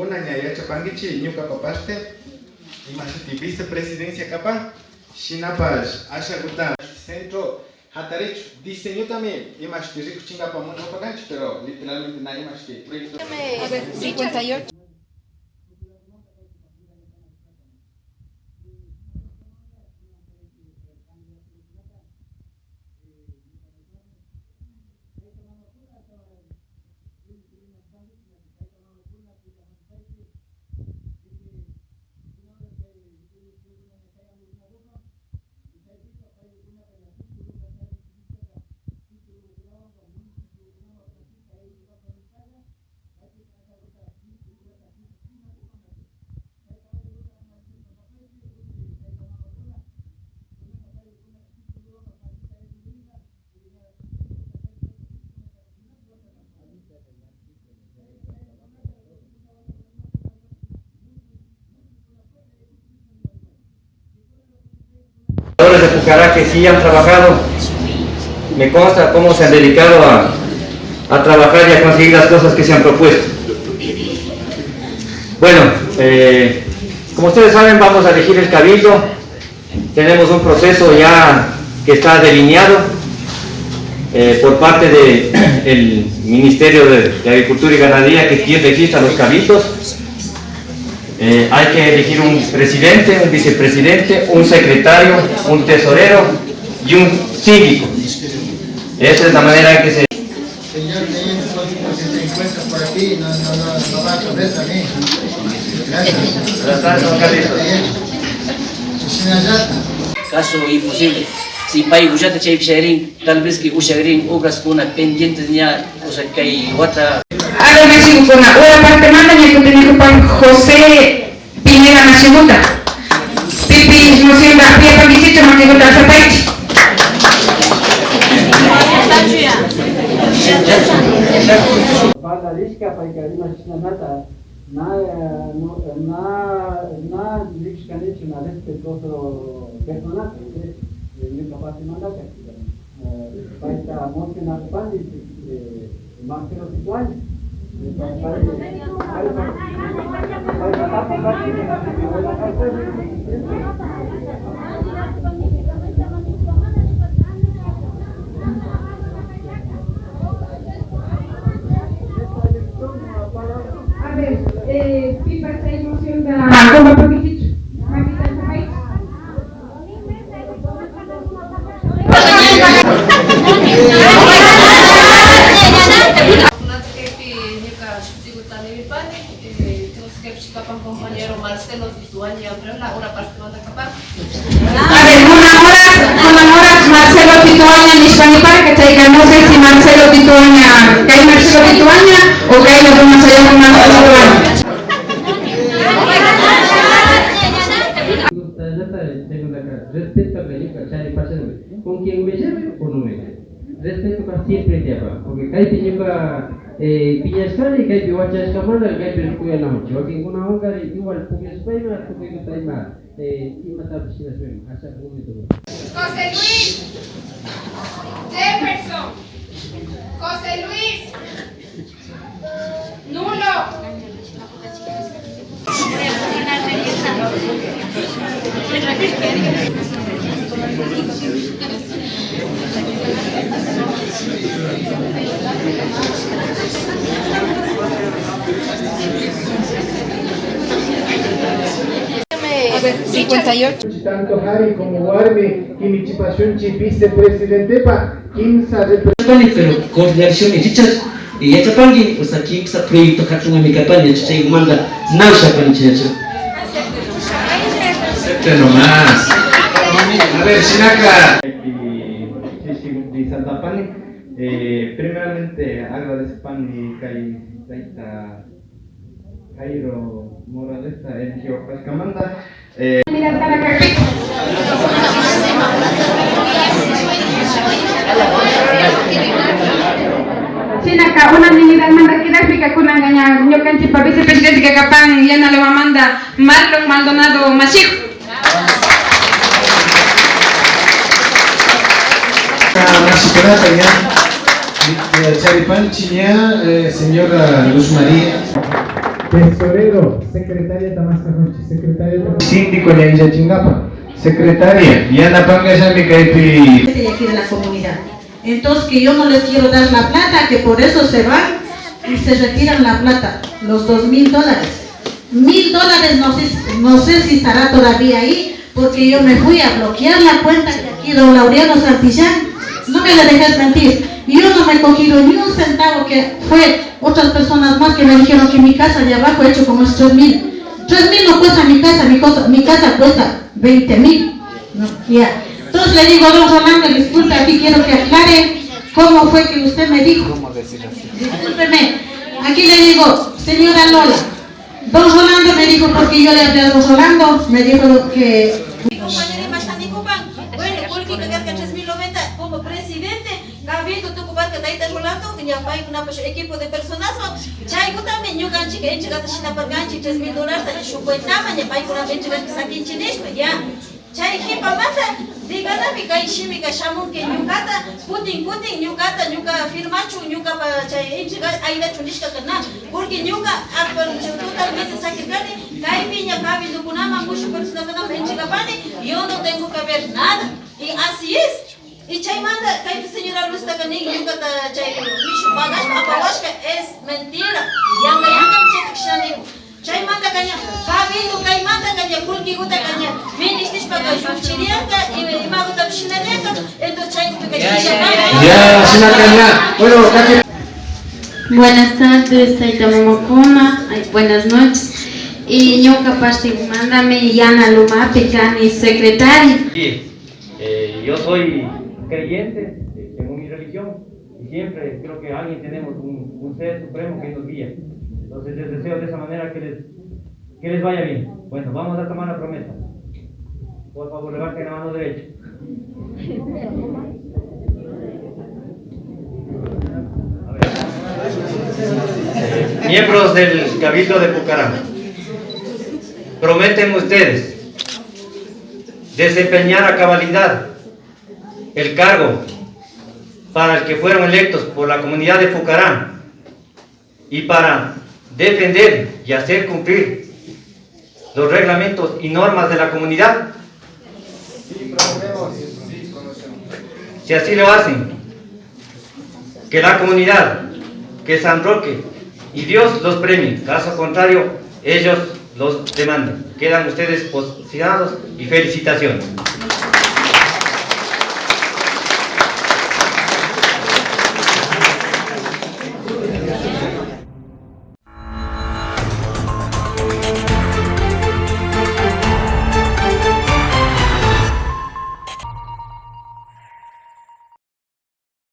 Tukuna ña yachapankichi ñuka papaste imashuti vicepresidencia kapan shinapash ashakuta centro hatarichu diseñotami imashuti rikuchinkapa munapakanchik, pero literalmente na imashuti proyecto. A ver, 58. De Pucará que sí han trabajado, me consta cómo se han dedicado a trabajar y a conseguir las cosas que se han propuesto. Bueno, como ustedes saben, vamos a elegir el cabildo. Tenemos un proceso ya que está delineado por parte del Ministerio de Agricultura y Ganadería, que es quien registra los cabildos. Hay que elegir un presidente, un vicepresidente, un secretario, un tesorero y un síndico. Esa es la manera en que se... Señor teniente, si se encuentra por aquí, no va a cabeza a mí. Gracias. Buenas tardes, don Carlitos. Caso imposible. Si pay ushata chay pishagrin, tal vez que ushagrin obras con una pendiente ya, o sea que hay otra. A ver, me sigo con la otra parte, manda y el pan José Pineda Mashiguta. Pipi, no siempre, pie pa' 18, Mashiguta, Zapaichi. Parlarishka payka imashinamanta na na na rikshkanichu na respetuoso personaje ñuka partimantaka payta mocionarpani Marcelo Tituaña. A ver, pipa chay moción da compa pakichichu. Makita Zapaichi. Compañero Marcelo Tituaña, la hora parte A ver, una hora, Marcelo Tituaña, nishpanipara, cachayka, no sé si Marcelo Tituaña, que hay Marcelo Tituaña o que hay otro más allá con Marcelo Tituaña. Respeto a con quien me lleve o no me lleve. Respeto a siempre te habla, porque kaypi ñuka piñashkani, kaypi wachashkamanta, kaypi rikuyanawanchik. Wakinkuna hunkari igual pukllashpayma, tukuykuta ima imatapish shinashpayma, asha momento. José Luis Jefferson, José Luis Nulo. A ver, 58. Tanto Harry como Warmi, Kimichipashunchi, vicepresidente pa, 15 pero coordinación y Richard y yachapangi, o sea, kimsa proyecto hatunmi kapani, chay manda nausha panichacha. Acepte nomás. A ver, Shinaka. Y Santa Pani, primeramente agradezco pani kay taita Jairo Morales el Pascamanda. Chinaka unanimidad manda quedajpika kunanka ña ñukanchikpa vicepresidente kapan yana Lomamanda Marlon Maldonado Mashijo. Mashikunata ña charipanchi ña señora Luz María. Tesorero, secretaria Tamascajunchi, secretaria síndico ya chingapa, secretaria, Yana Pangashami Kaipi. De aquí de la comunidad. Entonces que yo no les quiero dar la plata, que por eso se van y se retiran la plata, los $2,000. $1,000 no sé si estará todavía ahí, porque yo me fui a bloquear la cuenta que aquí don Laureano Santillán, no me la dejes mentir, yo no me he cogido ni un centavo, que fue otras personas más que me dijeron que mi casa de abajo he hecho como es 3,000. 3,000 no cuesta mi casa, mi casa cuesta 20,000. No, ya. Entonces le digo a don Rolando, disculpe, aquí quiero que aclare cómo fue que usted me dijo. Discúlpeme, aquí le digo, señora Lola, don Rolando me dijo, porque yo le hablé a don Rolando, me dijo que... Bueno, porque 3,090 como presidente, Cabildo tukuparka tayta Rolando, ñapaykunapash equipo de personas, chaykutami ñukanchik enchigata shinaparkanchik $3,000 shukuynama ñapaykunapa enchigashpa sakinchik nishpa ya. Chay jipamanta diganami kay shimika shamunki ñukata kutin kutin ñukata ñuka firmachu ñukapa chay enchiga aydachu nishkaka na, porque ñuka totalmente sakirkani kaypi ña cabildokunaman mushuq personakunaman enchigapani, yo no tengo que ver nada. Y así es. Y chaymanta kaypi señora Luztaka nin ñukata chay mishu pagashpa apawashka es mentira. Yanka yankam chayta kishaniku. Chaymanta kaña cabildo kaymanta kaña kullkiguta kaña minishtishpaka lluqchirianka imagutapish shinarianka, entonces chaypika Ya, shinakaña. Bueno, buenas tardes, tayta mamakuna, buenas noches. Y ñuka partimandami Yana Lumapi kani secretaria. Sí, yo soy creyente según mi religión y siempre creo que alguien tenemos un ser supremo que nos guía. Entonces les deseo de esa manera que les vaya bien. Bueno, vamos a tomar la promesa. Por favor, levanten la mano derecha. A ver. Miembros del Cabildo de Pucará, prometen ustedes desempeñar a cabalidad el cargo para el que fueron electos por la comunidad de Pucará y para defender y hacer cumplir los reglamentos y normas de la comunidad. Sí, prometemos. Sí, conocemos. Si así lo hacen, que la comunidad, que San Roque y Dios los premien. Caso contrario, ellos los demandan. Quedan ustedes posicionados y felicitaciones.